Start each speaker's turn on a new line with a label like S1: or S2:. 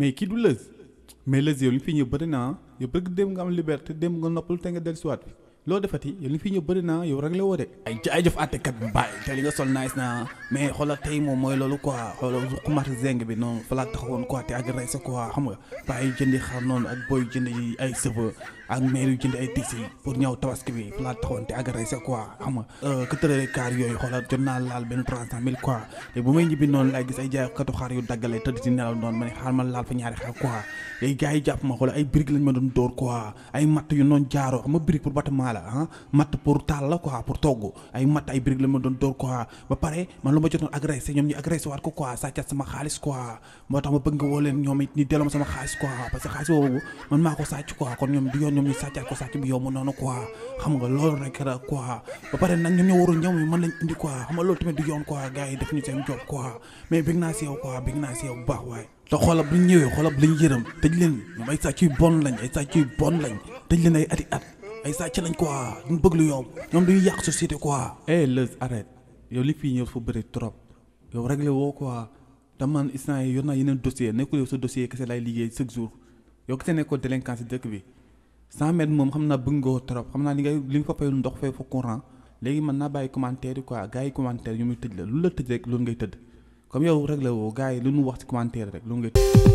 S1: mais kii du lës mais lës yow li fi ñëw bëri naa yow bëgg dem nga am liberté dem nga noppal te nga dellusiwaat bi loo defati yow li fi ñëw bëri naa yow rek la woo de. ay jaajëf àttekat bi bàyyi te li nga sol nice na mais xoolal tey moom mooy loolu quoi xoolal xumaat zeng bi noonu fa laa taxawoon quoi te agressé quoi xam nga bàyyi jëndi xar noonu ak booy jëndi ay cheveux ak mère yu jënd ay tissu pour ñëw tabaski bi fa laa taxawoon te agressé quoi xam nga que tërëre kaar yooyu xoolal jot naa laal benn 300 000 quoi te bu may ñibbi noonu laay gis ay jaaykatu xar yu daggale tëdd ci nelaw noonu ma ne xaar ma laal fa ñaari xar quoi léegi gars yi jàpp ma xoolal ay briques lañ ma doon dóor quoi ay matt yu noonu jaaroo xam nga brique pour bâtiment la ah matt pour taal la quoi pour togg ay matt ay briques lañ ma doon dóor quoi ba pare man lu ma jotoon agressé ñoom ñu agressé waat ko quoi sàccat sama xaalis quoi moo tax ma bëgg nga woo leen ñoom it ñu delloo ma sama xaalis quoi parce que xaalis boobu man maa ko sàcc quoi kon ñoom du yoon ñoom ñu sàccaat ko sàcc bi yow mu noonu quoi xam nga loolu rek la quoi ba pare nag ñoom ñoo waroon ñëw mën lañ indi quoi xam nga loolu tamit du yoon quoi gars yi def ñu seen job quoi mais bëgg naa si yow quoi bëgg naa si yow bu baax waaye te xoolal bu ñu ñëwee xoolal bu lañ yërëm tëj leen ñoom ay sàcc yu bon lañ ay sàcc yu bon lañ tëj leen ay ati at ay sàcc lañ quoi ñu bëgg lu yomb ñoom duñu yàq société quoi. Leuz arrête yow li fii ñëw fa bëri trop yow réglé woo quoi te man instant yi yor naa yeneen dossier nekkul yow sa dossier kese lay liggéey chaque jour yow kese nekkoo délinquance si dëkk bi 100 mètres moom xam naa bëgg nga trop xam naa li nga fa fayul ndox fay fa courant léegi mën naa bàyyi commentaire yi quoi gars yi commentaire ñu muy tëj la lu la tëj rek loolu ngay tëdd comme yow réglé woo gars yi lu ñu wax ci commentaire rek loolu ngay tëdd